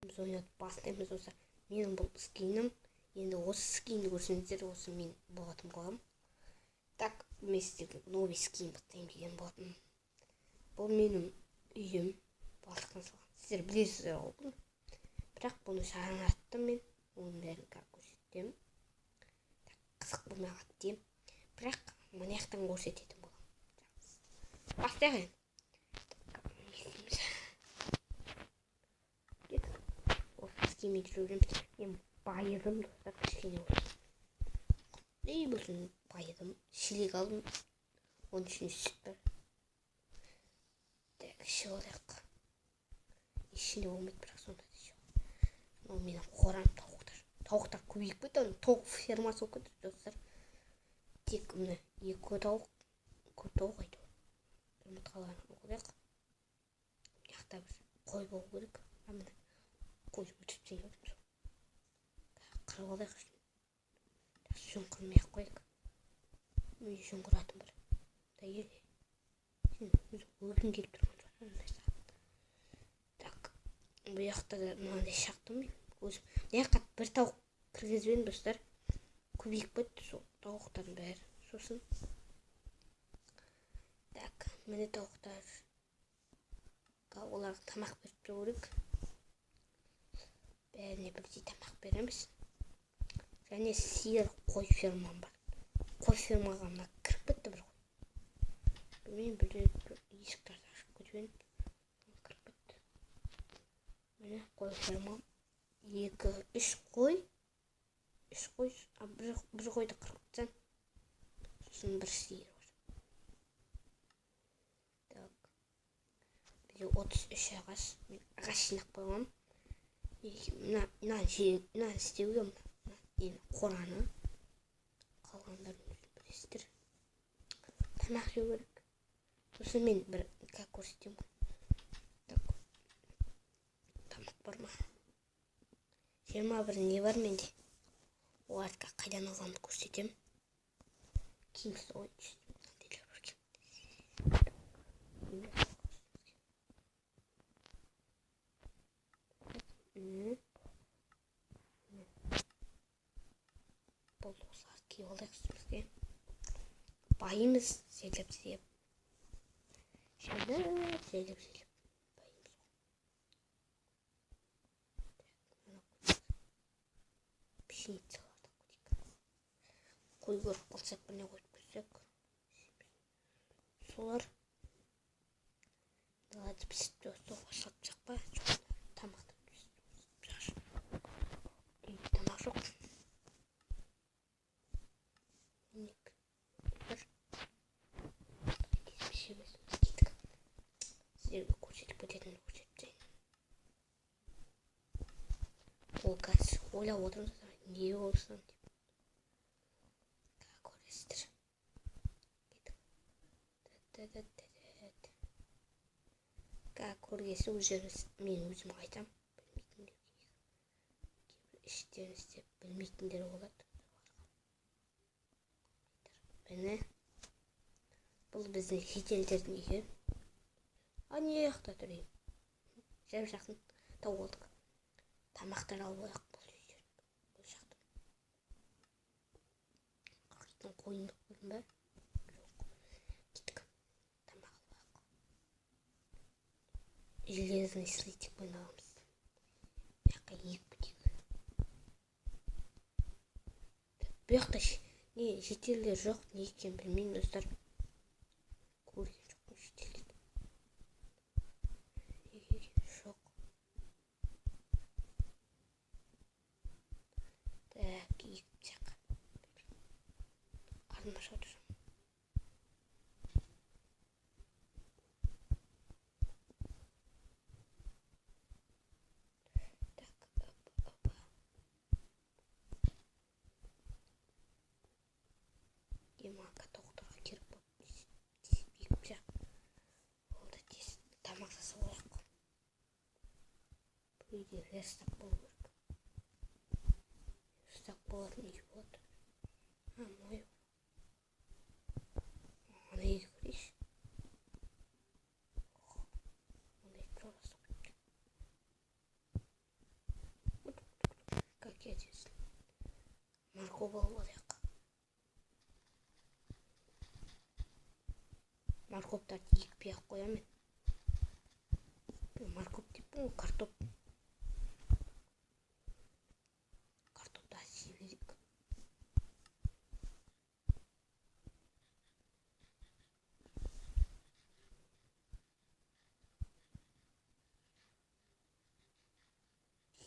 Біз ойнатып бастаймыз осы. Менің бұл скинім. Енді осы скинді көрсеңіздер, осы мен болатын боламын. Так, мен сіздерге новый скин бастаймын деген болатын. Бұл менің үйім. Балшықтан салған. Сіздер білесіздер ғой бұны. Бірақ бұны жаңарттым мен. Оның бәрін қазір көрсетемін. Так, қызық болмай қалды деймін. Бірақ мына жақтан көрсететін боламын. Бастайық енді. Кеттік. Осы скинмен жүре береміз. Мен байыдым, достар, кішкене болсын. Құттай болсын, байыдым. Шелек алдым. Оның ішінде сүт бар. Так, ішіп алайық. Ішінде болмайды, бірақ сонда да ішіп алайық. Мынау менің қорам, тауықтар. Тауықтар көбейіп кетті, оның тауық фермасы болып кетті, достар. Тек міне екі тауық, көп тауық әйтеуір. Жұмыртқаларын алайық. Мына жақта бір қой болу керек. А, міне қой өтіп тастайын деп отырмын. Қырып алайық. Жүн қырмай ақ қояйық. Мен жүн қыратын бір. Әйел, сен өзің өлгің келіп тұрған жоқ па мындай саған? Так, бұл жақта да мынандай шақтым мен өзім. Мына жаққа бір тауық кіргізбедім, достар. Көбейіп кетті сол тауықтардың бәрі. Сосын так, міне тауықтар. Оларға тамақ беріп тұру керек. Бәріне бірдей тамақ береміз. Және сиыр, қой фермам бар. Қой фермаға мына кіріп кетті бір қой. Білмеймін, бір рет бір есіктерді ашып кетіп едім. Кіріп кетті. Міне қой фермам. 2, 3 қой. 3 қой. А, бір қойды қырып тастадым. Сосын бір сиыр бар. Так. Бізде 33 ағаш. Мен ағаш жинап қойғанмын. Мына жер, мына істеуге мына нені, қораны. Қалғандарын өзің білесіздер. Тамақ жеу керек. Сосын мен бір как көрсетемін. Так. Тамақ бар ма? 21 не бар менде? Оларды қайдан алғанымды көрсетемін. Киім ой, мынандайлар бар екен. Болды, осыларды киіп алайық үстімізге. Байымыз, жайлап жеп. Жайлап, жайлап, жайлап. Байымыз ғой. Пшеницаларды көрейік. Қой көріп қалсақ, біріне қойып кетсек. Солар. Далада пісіп тұрса, салып тастақ па? Жоқ, тамақты пісіп тастақ. Үйде тамақ жоқ. Екі, бір. Кеттік. Сіздерге көрсетіп кететінімді көрсетіп тастайын. Ол қазір ойлап отырмын, не болсын деп. Көресіздер. Кеттік. Көргесі өздеріңіз, мен өзім айтам. Білмейтіндер, кейбір іштеріңізде білмейтіндер болады. Міне, бұл біздің шетелдердің үйі. А, не жақта тұр үй? Жап жақын тауып алдық. Тамақтар алып алайық бұл үйден. Бұл жақта. Қырғыздың қойын көрдің бе? Жоқ. Кеттік. Тамақ алып алайық. Железный слитикпен аламыз. Бұл жаққа егіп кетейік. Бұл жақта не шетелдер жоқ, не екенін білмеймін, достар. Көрген жоқпын шетелдерді. Неге екені жоқ. Так, егіп тастайық. Қарным ашып отыр. Так, опа, опа. Емака тоқтарға керек болып егіп тастайық. Болды, тез тамақ жасап алайық. Бұл үйде верстак болу керек. Верстак болатын үй болады. А, мой. Ана үйге кірейікші. Ондай жолдас. кете берсін. Морковь алып алайық. Морковьтарды екпей ақ қоямын мен. Морковь деппін ғой, картоп. Картопты жей берейік.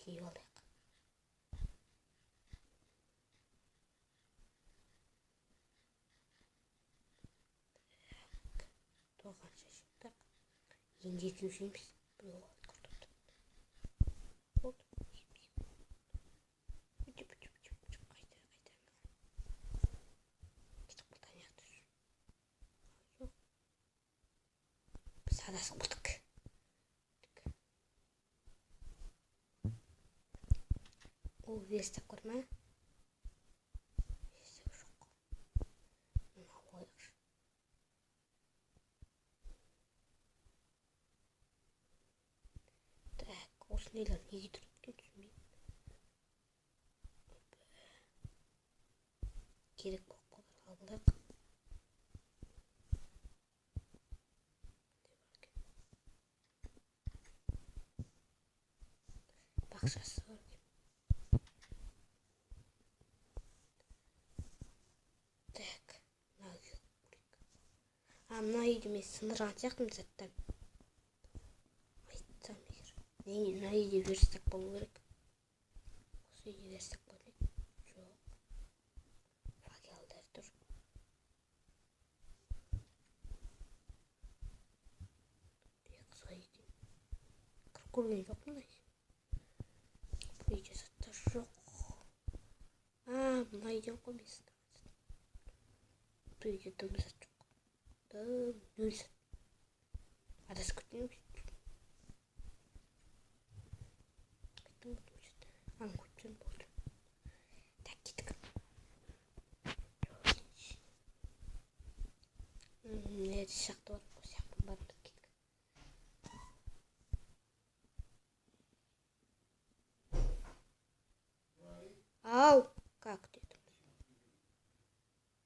Жеп алайық. Тоғанша шықтық. Енді екеу жейміз. Біреу алады картопты. Болды. Қайта, қайта. Кетіп қалды ана жақта. Жоқ. Біз адасып қалдық. Ол верстак бар ма? Верстак жоқ. Мына қояйықшы. Так, осындайлар неге тұрады екен түсінбеймін. Керек болып қалар, алып алайық. Бақшасы бар екен. Так, мына үйге көрейік. А, мына үйді мен сындырған сияқтымын заттан. Айтсам егер. Мына үйде верстак болу керек. Осы үйде верстак бар ма? Жоқ. Факелдер тұр. Қызық екен. Кіріп көрген жоқпын мына үйге. Бұл үйде заттар жоқ. А, мына үйден ғой мен сындырған зат. Бұл үйде дым зат жоқ. Дым, нөл зат. Адасып кеткен емеспін. Айттым ғой, нөл зат. Аны көріп тұрмын, болды. Так, кеттік. Мына жерде шахта бар. Осы жақтан барамыз, кеттік. Ау, как дедім?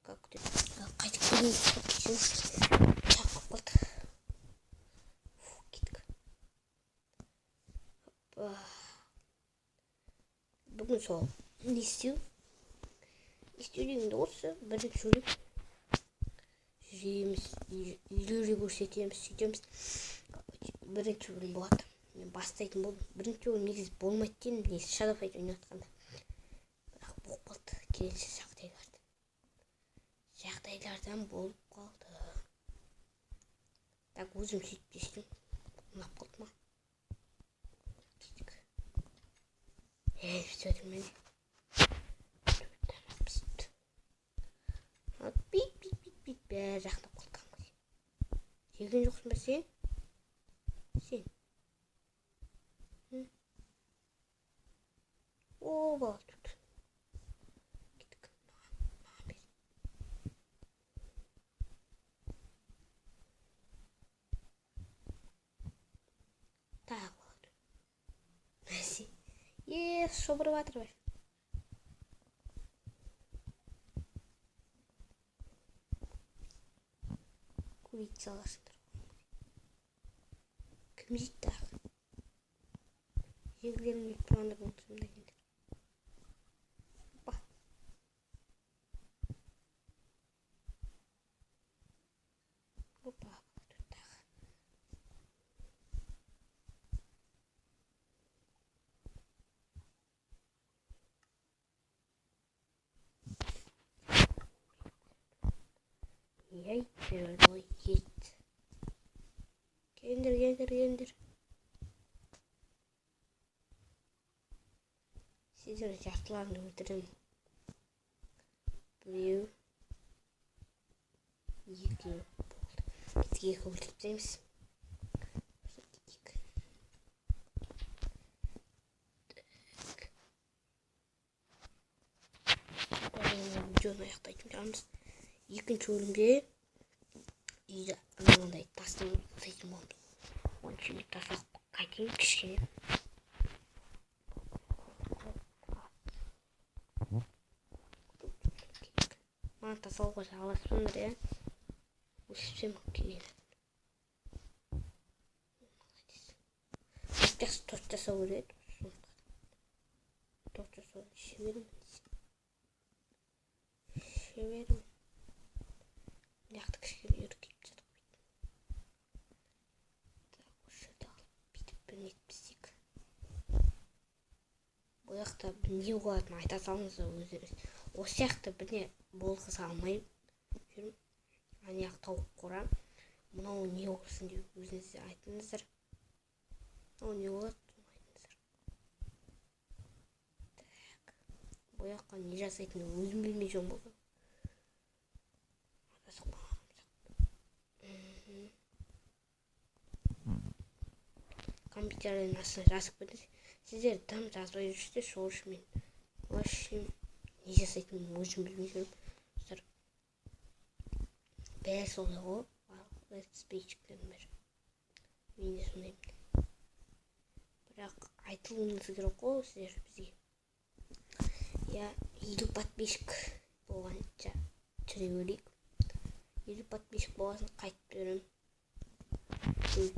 Как дедім? Қайтып келейін, кешіріңіз. Шақ болып қалды. Фу, кеттік. Опа. Бүгін сол не істеу? Не істеу дегенде осы бірінші бөлім. Жүреміз, үйлерді көрсетеміз, сөйтеміз. Бірінші бөлім болады. Мен бастайтын болдым. Бірінші бөлім негізі болмайды дедім, негізі Shadow Fight ойнатқанда. Бірақ болып қалды. Келесі жағдайлардан. Жағдайлардан болып қалды. Так, өзім сөйтіп дестім. Ұнап қалды ма? Кеттік. Ей, все, міне. Тамақ пісіпті. Бит, бит, бит, бит, бәрі жақындап қалды кәдімгідей. Жеген жоқсың ба сен? Сен. О, бала тут. Кеттік. Маған бер. Тағы бала тут. Мәсе. Е, шұбырып жатыр бәрі. Курица аласыңдар. Кім жейді тағы? Жегілерің келіп тұрғанда бұл сонда келдер. Опа. Опа, тут тағы. Яйца, ой, есть. Келіңдер, келіңдер, келіңдер. Сіздер жартыларыңды өлтіремін. Біреу, екеу болды. Кеттік, екі өлтіріп тастаймыз. Кетейік. Так. Видеоны аяқтайтын шығармыз. Екінші бөлімде үйді мынандай тастан жасайтын боламыз. Оның үшін мен тас алып қайтайын кішкене. Маған тасалауға араласпаңдар, иә. Өшіпсем келген. Жақсы торт жасау керек еді. Торт жасау шебермін. Шебермін. Мына жақта кішкене үркіп жатыр. Так, осы жерде алып бүйтіп бір нетпесек. Бұл жақта не болатынын айта салыңыздар өздеріңіз. Осы жақта бірне болғыза алмай жүрмін. Ана жақ тауық қора. Мынау не болсын деп өзіңіз де айтыңыздар. Мынау не болады, соны айтыңыздар. Так, бұл жаққа не жасайтынын өзім білмей жүрмін бұл. Адасып қалғаным жоқ. Компьютердің астына жазып кетіңіз. Сіздер дым жазбай жүрсіздер, сол үшін мен вообще не жасайтынымды өзім білмей жүрмін. Достар, бәрі солай ғой, летсплейщиктердің бәрі. Мен де сондаймын. Бірақ айтылуыңыз керек қой сіздер бізге. Иә, 50 подписчик болғанша жүре берейік. 50 подписчик болғасын қайтып беремін. Жүре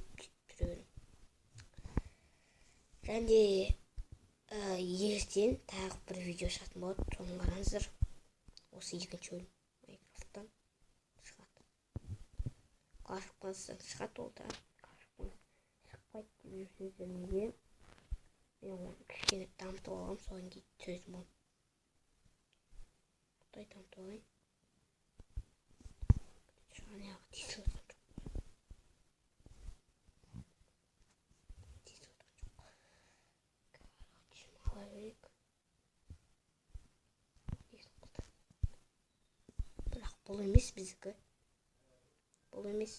беремін. Және де ертең тағы бір видео шығатын болады, соны қараңыздар. Осы екінші бөлім Майнкрафттан шығады. Clash of Clans'тан шығады ол да. Clash of Clans шықпайды деп жүрсеңіздер неге? Мен оны кішкене дамытып алғанмын, содан кейін түсіретін боламын. Құдай дамытып алайын. Ана жағы тесіліп жатқан жоқ. Тесіліп жатқан жоқ. Короче, ала берейік. Тесіліп қалды. Бірақ бұл емес біздікі. Бұл емес.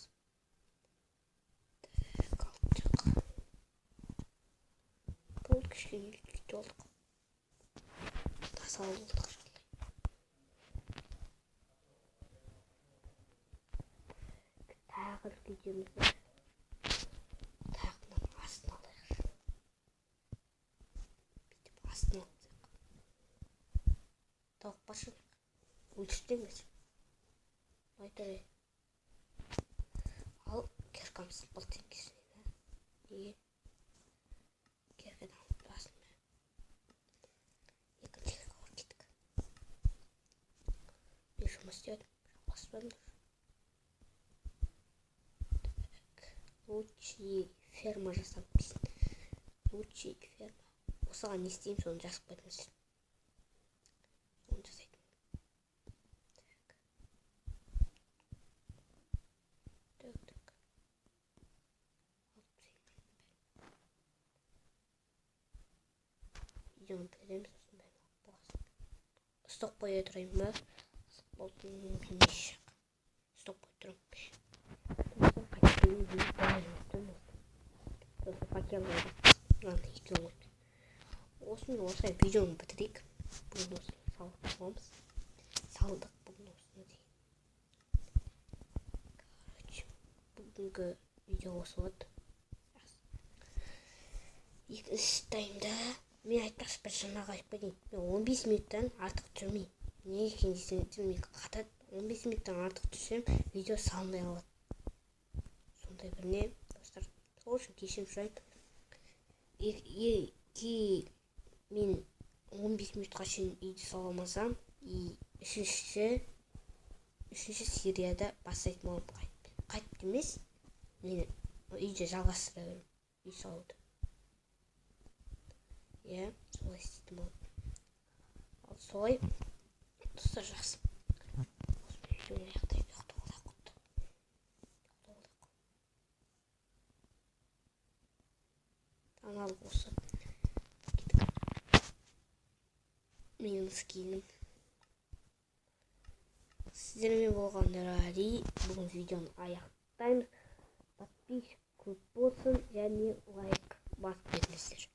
Так, алып бұл кішкене үлкейтіп алдық. Тас алып алдық жағдай. Тағы үлкейтеміз де. Тағы мынаның астын алайық. Бүйтіп астын алып тастайық. Тауық бар шығар. Өлтіртпеңіз. Былай тұр. Ал киркамыз қалды теңгесіне, да? Неге? Кирканы алып басын бәрін. Екінші кирка алып кеттік. Мен жұмыс істедім, жалғаспадым. Так, лучший ферма жасап дейсің. Лучший ферма. Осыған не істеймін, соны жазып кетіңіздер. Соны жасайтын. Так. Так, так. Алып тастайын бәрін. Видеоны бітіреміз, сосын бәрін алып боласың. Стоп қоя тұрайын ба? Қызық болсын, емес. Стоп қоя тұрамын. Сосын қайтып келейін, бәрін жұмыс. Сосын факел қойдым. Мынаны екеуін қойдым. Осымен осылай видеоны бітірейік. Бүгін осыны салып боламыз. Салдық бүгін осыны дейін. Короче, бүгінгі видео осы болады. Екінші таймда мен айтпақшы бір жаңағы айтып кетейін. Мен 15 минуттан артық түсірмеймін. Неге екенін десеңіздер, мен қатады. 15 минуттан артық түсірсем, видео салынбай қалады. Сондай бір не, достар. Сол үшін кешірім сұраймын. Мен 15 минутқа шейін үйді сала алмасам, и үшінші серияда бастайтын боламын қайтып. Қайтып емес, мен үйде жалғастыра беремін үй салуды. Иә, солай істейтін боламын. Ал солай, достар, жақсы. Осымен видеоны аяқтайық, ұйықтап алайық. Ұйықтап алайық. Аналық осы. Кеттік. Менің скинім. Сіздермен болған Нұрәли. Бүгін видеоны аяқтаймыз. Подписчик көп болсын және лайк басып кетіңіздер.